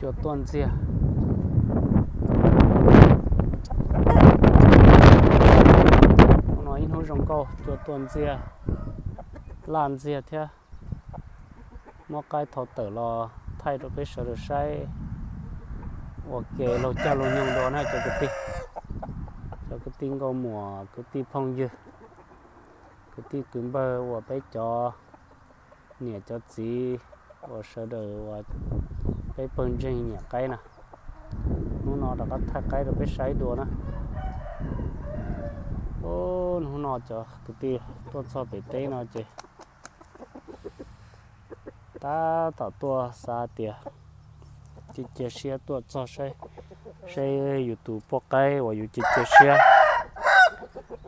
Cua tuaj ntxiag. Hnub no ib hnub zoo nkauj, cua tuaj ntxiag, laj ntxiag thiab. Muab qaib thau tawm los thaij rau peb sawv daws saib ua ke laug caij laug nyoog dua na cov kwv tij, cov kwv tij nkauj muam, kwv tij phooj ywg, kwv tij kwv npawg uas peb cov niam cov txiv uas sawv daws uas peb pawg ntseeg nyiam qaib na. Hnub no rov qab thaij qaib rau peb saib dua na. Hnub no cov kwv tij tuaj txog pem teb no ces tab tom tuaj xav tias cia cia siab tuaj txog saib, saib yus tus poj qaib uas yus cia cia siab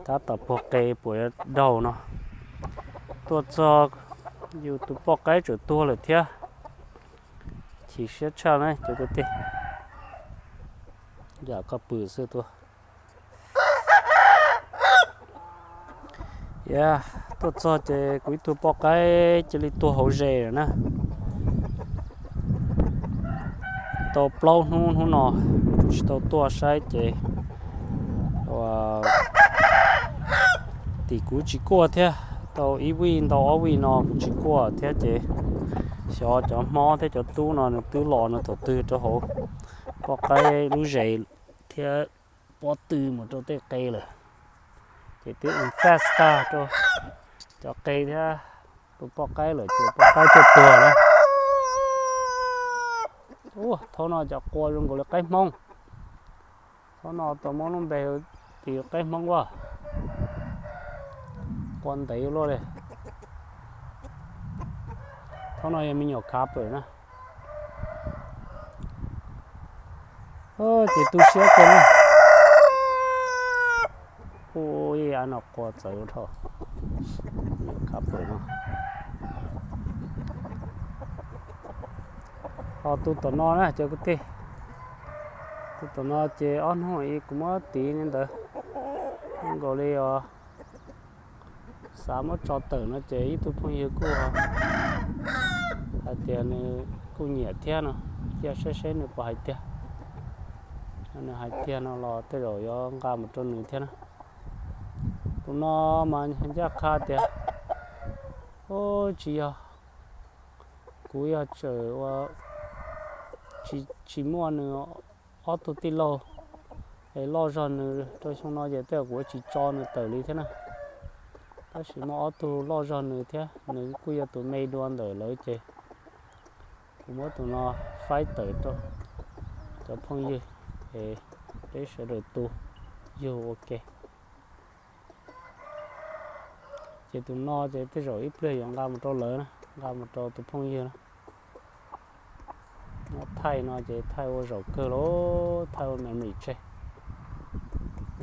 tab tom puag qe puas daug no. Tuaj txog yus tus poj qaib tseem tuag lawm thiab. Chim siab tshaj na cov kwv tij. Yam koj pw xwb tuaj. Tuaj txog ces kuv ib tug poj qaib cia li tuag hauv zes lawm na. Tau plaub hnub hnub no tsis tau tuaj saib ces tim kuv tsis kuaj thiab, tau ib vij ntau ob vij no kuv tsis kuaj thiab ces xyov cov hmob thiab cov tub no nws twb los nws thaum twg rau hauv poj qaib lub zes thiab pob tw mus rau tej qe lawm. Ces twb infest tag rau cov qe thiab tus poj qaib lawm ces poj qaib tuaj tuag na. Ua thaum no cov qua zoo nkaus li qaib hmoob. Thaum no tau muab lub npe tias qaib hmoob ua qua ntev luaj li. Thaum no yog me nyuam khav pawm na. Ces tu siab kawg na. Ua no qua txawv dhau. Khav pawm no. Ho tus tom no na cov kwv tij. Tus tom no ces ob hnub ib kuv muab tiv li ntawd. Zoo nkaus li os, xav muab tso tawm no ces ib tug phooj ywg kuj hais tias nws kuj nyiam thiab no, cia saib seb nws puas hais tiag. Nws hais tiag no los tej zaum yuav nqa mus rau nws thiab na. Tus no mas ncaj qha tias, u, tsis yog, kuv yog tseem ua, tsis muaj nws ob tug tij laug es loj zog nws rau xyoo no ces tej zaum kuv yuav tsis tso nws tawm li thiab na. Tab sis muaj ob tug loj zog nws thiab nws kuj yog tus me dua ntawm lawv ces kuv muab tus no faib tawm rau cov phooj ywg es peb sawv daws tu yug ua ke. Ces tus no ces tej zaum ib pliag yuav nqa mus rau lawv na, nqa mus rau tus phooj ywg na. No thaij no ces thaij ua zaum kawg los thaij ua memory tseg.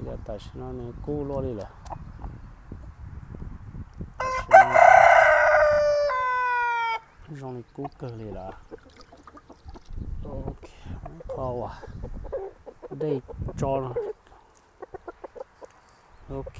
Yog tam sim no nws kub luaj li lawm. Tam sim no zoo li kub kawg li lawm. Qhov uas dej tso no. Ok.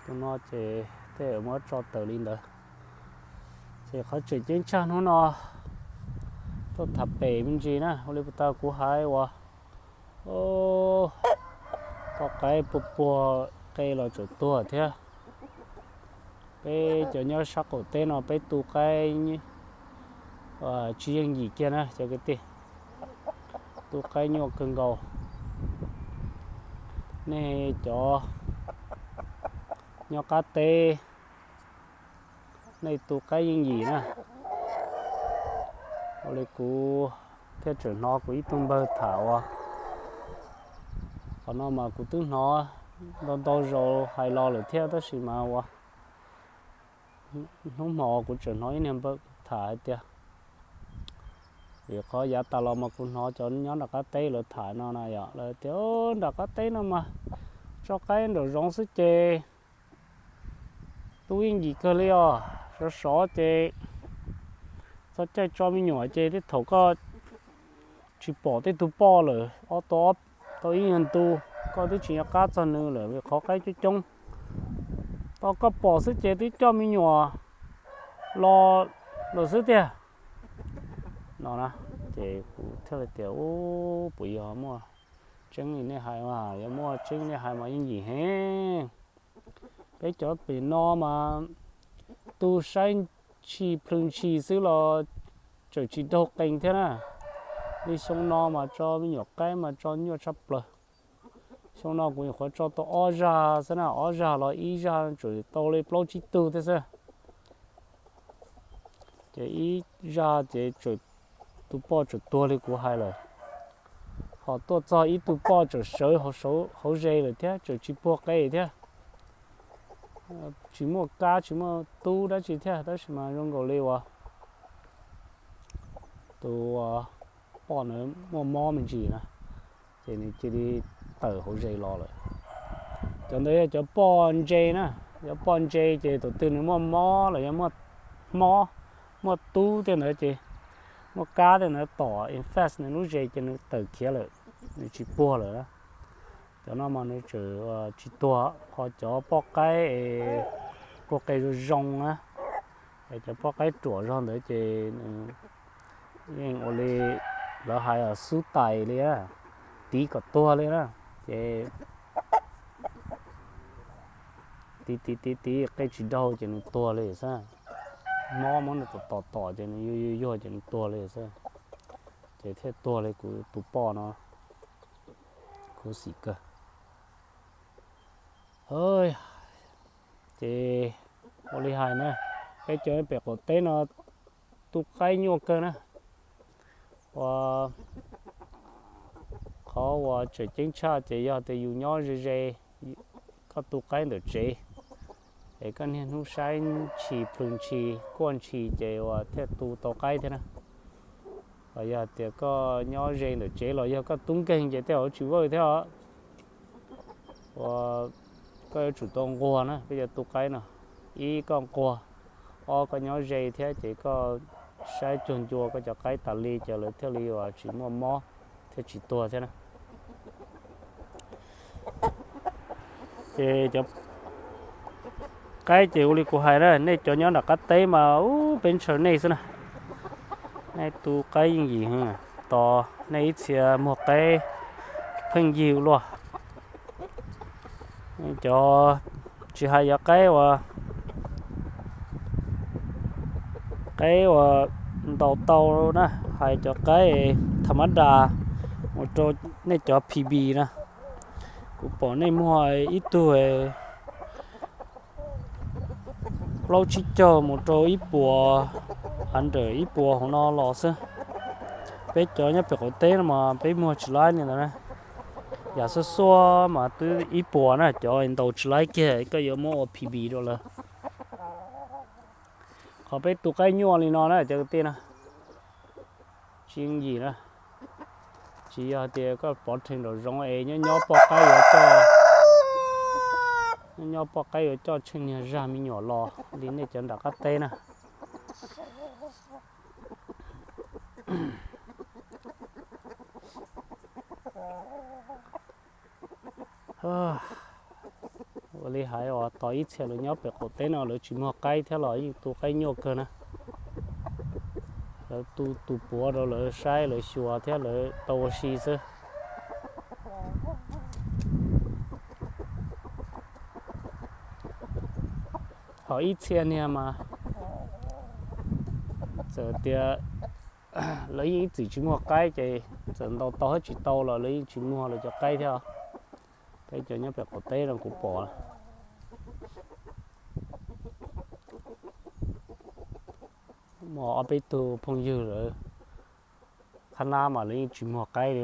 Tus no ces tej muab tso tawm li ntawd. Ces qhov tseem ceeb tshaj hnub no tuaj tham pem me ntsis na, ua li puas tau kuv hais uas poj qaib puag puag qe los tseem tuag thiab. Peb cov nyob sab qaum teb no peb tu qaib tsis yeej yim kiag na cov kwv tij. Tu qaib nyuaj kawg nkaus. Nej cov nyob qab teb, nej tu qaib yeej yim na. Ua li kuv thiaj tseem hnov kuv ib tug npawg tham uas, qhov no mas kuv twb hnov ntau ntau zaus hais los lawm thiab tab sis mas ua hnub hmo kuv tseem hnov ib niag npawg tham hais tias, vim qhov yav tas los mas kuv hnov cov nyob nram qab teb lawv tham no na yom, lawv tias nram qab teb no mas tso qaib nraum zoov xwb ces tu yeej yim kawg li os, sov sov ces Txog caij tso me nyuam ces tej thaum koj tsis pom tej tug poj lawm, ob tau, tau ib nyuag ntu, koj twb tsis nco qab txog nws lawm vim qhov qaib coob coob. Tau koj pom xwb ces twb coj me nyuam los lawm xwb tiag. No na, ces kuv thiaj li tias, Ub, puas yog muaj tseeb li nej hais mas? Yog muaj tseeb nej hais mas yeej yim heev. Peb cov pem no mas tu saib ntshis plhws ntshis xwb los tseem tsis raug qees thiab na. Li xyoo no mas tso me nyuam qaib mas tso nyuaj tshaj plaws. Xyoo no kuv nyuam qhuav tso tau ob zag xwb na, ob zag los ib zag tseem tau li plaub tsib tug thiab xwb. Ces ib zag ces tus poj tseem tuag li kuv hais lawm. Ho tuaj txog ib tug poj tseem sawv hauv ze lawm thiab, tseem tsis puag qe thiab. Tsis muaj kab tsis muaj tub dab tsi thiab, tab sis mas zoo nkaus li uas tus poj na muaj mob me ntsis na, ces nws cia li tawm hauv ze los lawm. Cov ntawd yog cov poj ntse na, cov poj ntse ces thaum twg nws muaj mob los yog muaj mob, muaj tub tej ntawd ces muaj kab tej ntawd tom infest nws lub ze ces nws tawm khiav lawm, nws tsis puag lawm. Cov no mas nws tseem tsis tuag, ho cov poj qaib es puag qe zoo zoo na, cov poj qaib ruam zog ntawd ces yeej ua li lawv hais xub tais li, tiv kom tuag li na, ces tiv tiv tiv tiv qe tsis raug ces nws tuag li xwb. Mob muab nws tom tom tom ces nws yuag yuag yuag ces nws tuag li xwb. Ces thiaj tuag li kuv tus poj no, khuv xim kawg. Ces ua li hais na, peb cov pem qaum teb no tu qaib nyuaj kawg na. Ua qhov uas tseem ceeb tshaj ces yog tias yus nyob ze ze, koj tu qaib ntawm tsev es koj niaj hnub saib ntshis plhws ntshis kuaj ntshis ces uas thiaj tu tau qaib thiab na. Los yog tias koj nyob ze ntawm tsev los yog koj tub nkeeg ces tej zaum tsis vawj thiab os. Ua koj yuav tsum tau nquag na, koj yuav tu qaib no, ib koj nquag, ob koj nyob ze thiab ces koj saib cuag ncua koj cov qaib tas li ces lawv thiaj li uas tsis muaj mob thiab tsis tuag thiab na. Ces cov qaib ces ua li kuv hais na, nej cov nyob nram qab teb mas ub peb ntshaw nej xwb na. Nej tu qaib yeej yim heev, tos nej ib txhia muag qaib pheej yig luaj. Cov tsis hais cov qaib uas, qaib uas ntaus tau na, hais cov qaib tha mab das mus rau nej cov P B na, kuv pom nej muag ib tug plaub tsib caug mus rau ib puas, under ib puas hauv no los xwb. Peb cov nyob pem qaum teb no mas peb muag tsis laib li ntawd na. Yam xuaj xuaj mas twb ib puas na, cov ntaus tsis laib kiag koj yuav muab ua P B rau lawv. Qhov peb tu qaib nyuaj li no na cov kwv tij na, tsis yooj yim na. Tsis yog tias koj pov rhees nraum zoov es nyob nyob poj qaib yuav coj, nyob nyob poj qaib yuav coj tsheej niag zag me nyuam los li nej cov nram qab teb na. Ua li hais uas tos ib txhia lawv nyob pem qaum teb no lawv tsis muag qaib thiab los yeej tu qaib nyuaj kawg na. Lawv tu tus puav rau lawv saib lawv xyuas thiab lawv tau ua si xwb. Ho ib txhia niag mas txawm tias lawv yeej ib txwm tsis muag qaib ces txawm ntaus tau thiab tsis tau los lawv yeej tsis muag lawv cov qaib thiab. Peb cov nyob pem qaum teb no kuv pom muaj ob peb tug phooj ywg lawv qhab nab mas lawv yeej tsis muag qaib li.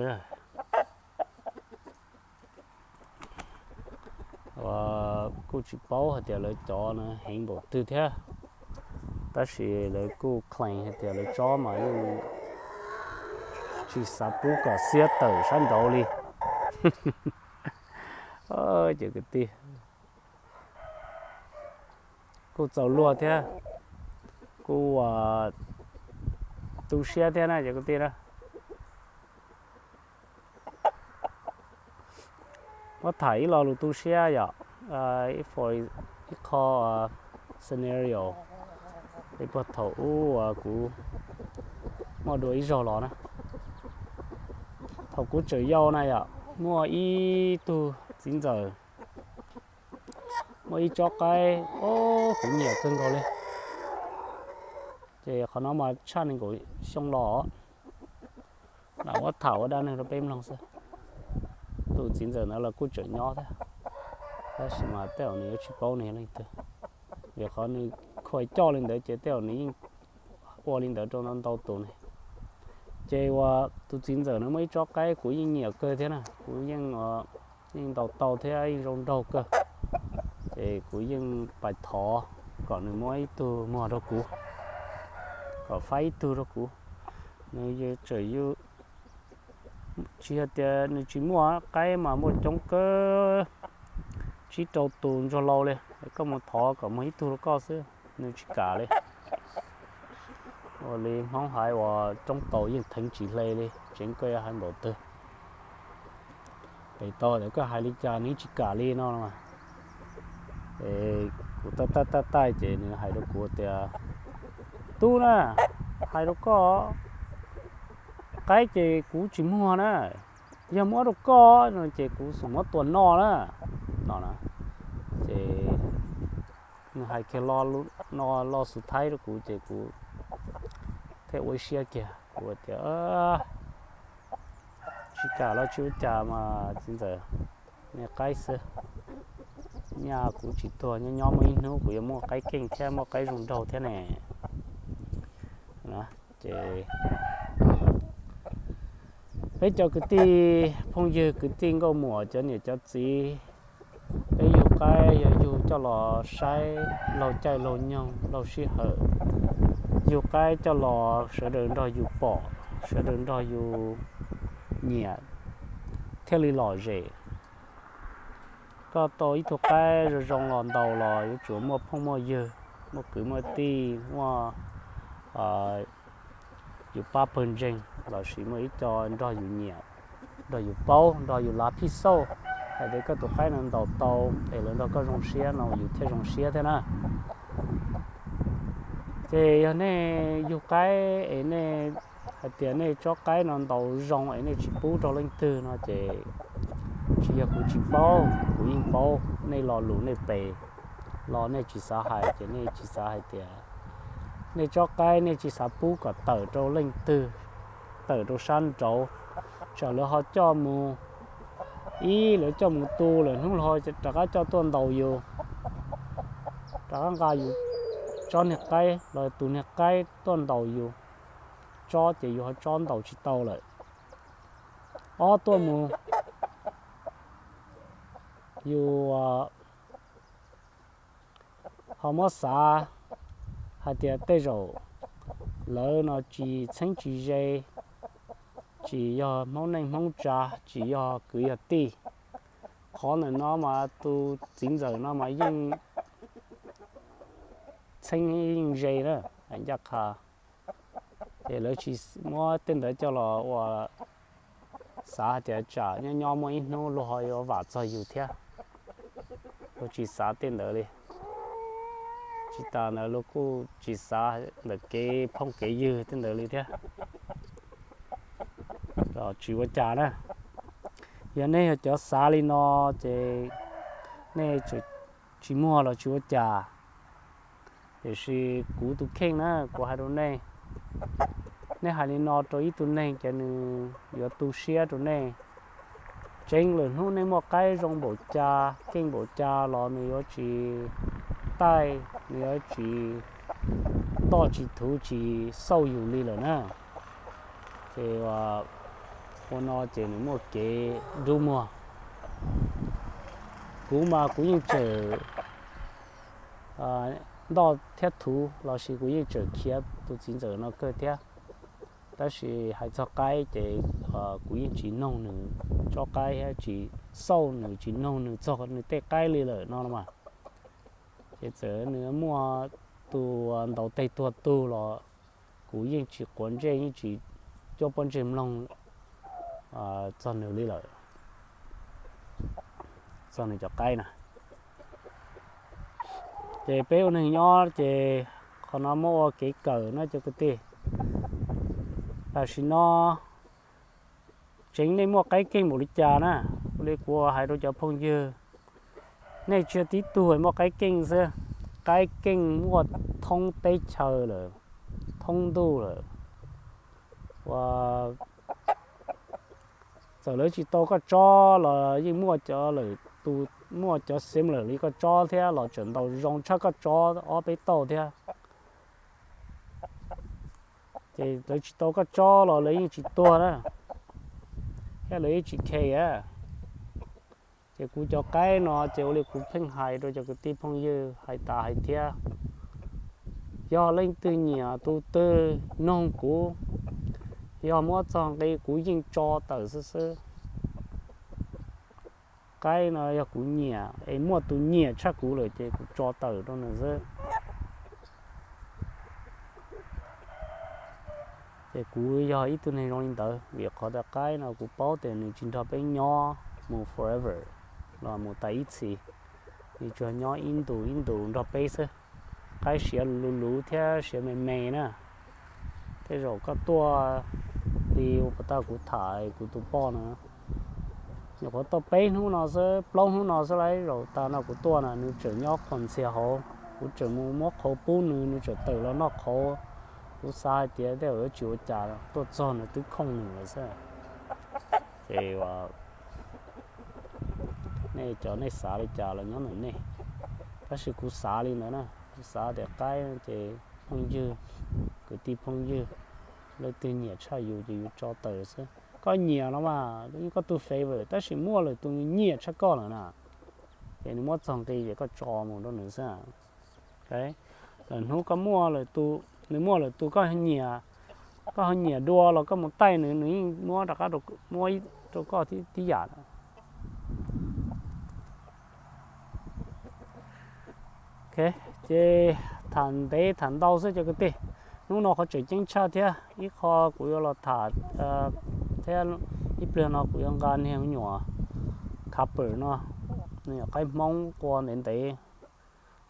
Kuj tsis paub hais tias lawv cov no heev npaum twg thiab, tab sis lawv kuj claim hais tias lawv tsob mas yeej tsis xav pub kom xiab tawm sab nraud li. Ces kwv tij, kuj txaus luag thiab, kuj ua Tu siab thiab na cov kwv tij na. Muab tham ib lo lus tu siab yom, ib for, ib qho scenario, li puag thaum ub uas kuv muaj dua ib zaug los na, thaum kuv tseem yau na yom, muaj ib tug txiv ntxawm muaj ib tsob qaib, o, kuv nyiam kawg nkaus li. Ces qhov no mas tshaj nees nkaum xyoo los, lam muab tham ua dab neeg rau peb mloog xwb. Tus txiv ntxawm ntawd los kuj tseem nyob thiab, tab sis mas tej zaum nws yuav tsis paub nws yog leej twg, vim qhov nws khuam coj li ntawd ces tej zaum nws yeej ua li ntawd rau ntau ntau tus ne. Ces uas tus txiv ntxawm no muaj ib tsob qaib kuv yeej nyiam kawg thiab na, kuv yeej, yeej ntaus tau thiab yeej zoo nraug kawg. Ces kuv yeej pais thov kom nws muab ib tug muag rau kuv, kom faib ib tug rau kuv. Nws tseem, tsis yog tias nws tsis muaj, qaib mas muaj coob kawg, tsib rau tus ntsuag laus li, koj mus thov kom muag ib tug rau koj xwb, nws tsis kam li. Ua li Hmoob hais uas roob taus yeej theev tsis hle li, tseev koj yuav hais npaum twg. Pem tau tias koj hais li cas nws tsis kam li no. Kuv taij taij taij ces nws hais rau kuv tias, tub na, hais rau koj, qaib ces kuv tsis muag na, yog muab rau koj no ces kuv xum muab tua noj na, no na. Ces nws hais kiag lo no, lo xu thaib rau kuv ces kuv thiaj ua siab kiag, kuv tias, tsis kam los tsis ua cas mas txiv ntxawm, niag qaib xwb, nyaj kuv tsis tuag, nyob nyob muaj ib hnub kuv yuav muaj qaib keej thiab muaj qaib zoo nraug thiab ne. Ces peb cov kwv tij phooj ywg, kwv tij nkauj muam, cov niam cov txiv, peb yug qaib yog yug coj los saib laug caij laug nyoog laug sij hawm, yug qaib coj los sawv daws nrog yus pom, sawv daws nrog yus nyiam thiaj li lom zem. Koj tau ib tug qaib zoo zoo los ntaus los yuav tsum muaj phooj muaj ywg, muaj kwv muaj tij, muaj yus pab pawg ntseeg lossis muaj ib co nrog yus nyiam, nrog yus paub, nrog yus lav phij xauj hais tias koj tus qaib no ntaus tau es lawv nrog koj zoo siab no yus thiaj zoo siab thiab na. Ces yog nej yug qaib es nej hais tias nej tsob qaib no ntaus zoo es nej tsis pub rau leej twg no ces tsis yog kuv tsis paub, kuv yeej paub. Nej lo lus nej pes los nej tsis xav hais ces nej tsis xav hais tias nej tsob qaib nej tsis xav pub kom tawm rau leej twg, tawm rau sab nraud, tsam lawv ho coj mus, ib lawv coj mus tu lawm hnub lawv ho rov qab coj tuaj ntaus yus, rov qab nqa yus tsob niag qaib los tus niag qaib tuaj ntaus yus tsob ces yus ho tsob ntaus tsis tau lawm. Ob tuaj mus yus ho muab xav hais tias tej zaum lawv no tsis txheeb tsis ze, tsis yog Hmoob neej Hmoob tsa, tsis yog kwv yog tij. Qhov ntawm no mas tus txiv ntxawm no mas yeej txheeb yeej ze na, ncaj qha. Ces lawv tsis muab tej ntawd coj los ua xav hais tias tsam nyob nyob muaj ib hnub luag ho yuav vam txog yus thiab. Luag tsis xav tej ntawd li. Tsis tas ntawd luag kuj tsis xav ntawm kev phooj kev ywg tej ntawd li thiab. Tsis ua cas na. Yog nej yog cov xav li no ces nej tsis muag los tsis ua cas. Tiam sis kuv tus kheej na, kuv hais rau nej, nej hais li no rau ib tug neeg ces nws yuav tu siab rau nej. Tseeb lwm hnub nej muaj qaib zoo npaum cas, keej npaum cas los nws yuav tsis taij, nws yuav tsis ntoj tsis thuv tsis xauj yus li lawm na. Ces ua no ces nws muaj kev dub muag. Kuv mas kuv yeej tseem ntoj thiab thuv lossis kuv yeej tseem khiav tus txiv ntxawm no kawg thiab. Tab sis hais txog qaib ces kuv yeej tsis noog nws tsob qaib thiab tsis xauj nws, tsis noog nws txog nws tej qaib li lawm no mas. Ces txawm nws muaj tus ntaus teg tuag tug los kuv kuv yeej tsis quav ntsej yeej tsis cuab pob ntseg mloog txog nws li lawm, txog nws cov qaib na. Ces peb ua neeg nyob ces qhov no muab ua kev kawm no cov kwv tij. Tam sim no tseev nej muaj qaib keej npaum li cas na, ua li kuv hais rau cov phooj ywg, nej tsis yog tib tug muaj qaib keej xwb, qaib keej muaj thoob teb chaws lawm, thoob ntuj lawm. Ua txawm lawv tsis tau koj tsob los yeej muaj cov lawm, tus muaj cov similar li koj tsob thiab los tseem ntaus zoo tshaj koj tsob ob peb tauj thiab. Ces lawv tsis tau koj tsob los lawv yeej tsis tuag na, thiab lawv yeej tsis khe a. Ces kuv cov qaib no ces ua li kuv pheej hais rau cov kwv tij phooj ywg hais tas hais thiab, yog leej twg nyiam tus twg noog kuv, yog muab txog nqi kuv yeej tso tawm xwb xwb. Qaib no yog kuv nyiam es muaj tus nyiam tshaj kuv lawm ces kuv tso tawm rau nws xwb. Ces kuv yog ib tug neeg zoo li ntawd vim qhov tias qaib no kuv paub tias nws tsis nrog peb nyob mus forever los mus tas ib txhis, nws tsuas nyob ib ntus ib ntus nrog peb xwb. Qaib siav luv luv thiab siav me me na, tej zaum koj tuaj li ua puas tag kuv tham kuv tus poj no, nyuam qhuav tau peb hnub no xwb plaub hnub no xwb lauj, zaum tas no kuv tuaj na nws tseem nyob qhov ntxhia hauv, kuv tseem mus muab qhauv pub nws, nws tseem tawm los noj qhauv. Kuv xav hais tias tej zaum yuav tsis ua cas, tuaj txog nws twb khooj nws lawm xwb. Ces nej cov nej xav li cas los nyob ntawm nej, tab sis kuv xav li ntawd na, kuv xav tias qaib ces phooj ywg, kwv tij phooj ywg, leej twg nyiam tshaj yus ces yus tso tawm xwb. Koj nyiam no mas yeej koj tus favourite tab sis muaj lwm tus nws nyiam tshaj koj lawm na, ces nws muab txog nqi ces koj tso mus rau nws xwb. Lwm hnub koj muaj lwm tus, nws muaj lwm tus koj nyiam, koj ho nyiam dua los koj mus taij nws, nws yeej muab rov qab, muab rau koj tib yam. Ces tham ntev tham ntau xwb cov kwv tij, hnub no qhov tseem ceeb tshaj thiab ib qho kuv yuav los tham thiab, ib pliag no kuv yuav nqa niag me nyuam copper no, me nyuam qaib Hmoob qua ntev ntev,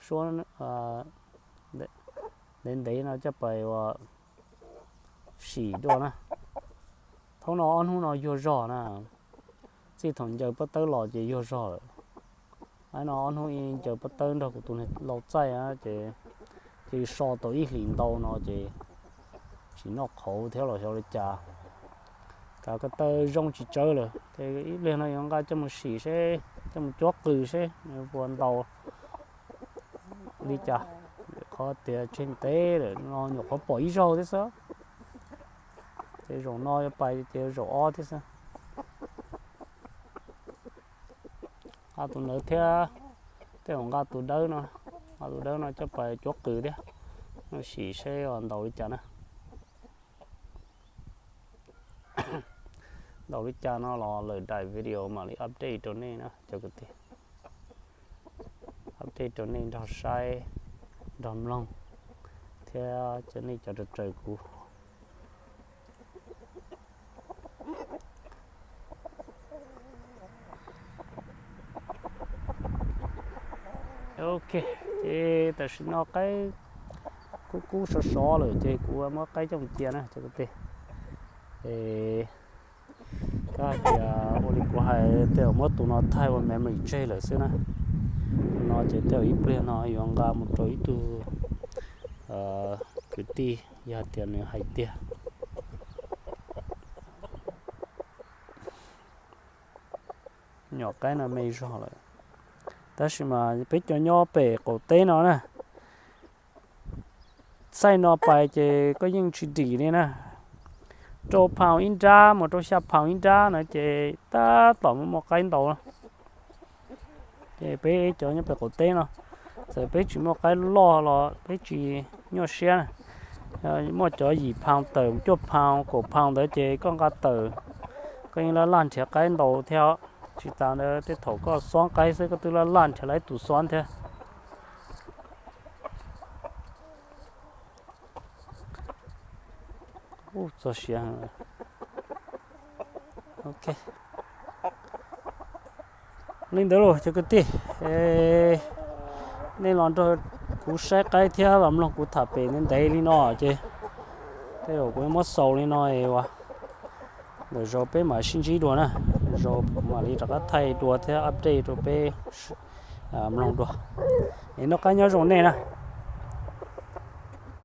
suab ntev ntev no coj pais ua sim dua na. Thaum no ob hnub no yuag zog na, txij thaum ncaws pob tawb los ces yuag zog lawm. Aib no ob hnub ncaws pob tawb nrog kuv tus niag lau txaij ces, ces so tau ib hlis ntau no ces tsis noj qhauv thiab los xyov li cas, kav ko taw zoo tsis tsawv lawm ces ib pliag no yuav nqa coj mus sim seb, coj mus cuab qws seb nws puas ntau li cas. Qhov tias tseg ntev lawm no nyuam qhuav pom ib zaug thiab xwb, ces zaum no yuav pais ces zaum ob thiab xwb. Nqa tus ntawd thiab, tej zaum nqa tus dawb no, nqa tus dawb no coj pais cuab qws thiab, sim seb ntau li cas na. Ntau li cas no los lawm daim video mam li update rau nej na cov kwv tij. Update rau nej nrog saib, nrog mloog, thiab cov nej cov raws raws kuv. Ok, ces tam sim no qaib kub kub sov sov lawm ces kuv muab qaib coj mus cia na cov kwv tij. Es kab hais tias ua li kuv hais tej zaum muab tus no thaij ua memory tseg lawm xwb na. Tus no ces tej zaum ib pliag no yuav nqa mus rau ib tug kwv tij yog hais tias nws hais tiag. Nyuam qaib no me zog lawm, tab sis mas peb cov nyob pem qaum teb no na, txaij no pais ces koj yeej tsis dim li na. Rau phaus ib nrab mus rau xya phaus ib nrab na ces tab tom muaj muaj qaib ntau. Ces peb cov nyob pem qaum teb no, txawm peb tsis muaj qaib loj los peb tsis nyuaj siab na. Muaj cov yim phaus tawm cuaj phaus kaum phaus ntawd ces koj nqa tawm, koj yeej laj laj nrhiav qaib ntau thiab. Tsis tas ntawd tej thaum koj xob qaib xwb koj twb laj laj nrhiav lawm ib tus xob thiab. Ub, txog siav. Ok, li ntawd los cov kwv tij, nej los nrog kuv saib qaib thiab los mloog kuv tham pem ntev ntev li no ces tej zaum kuv muab xaus li no es ua ntawm zaus peb mam sib ntsib dua na. Zaus mam li rov qab thaij dua thiab update rau peb mloog dua. Es noj qab nyob zoo nej na.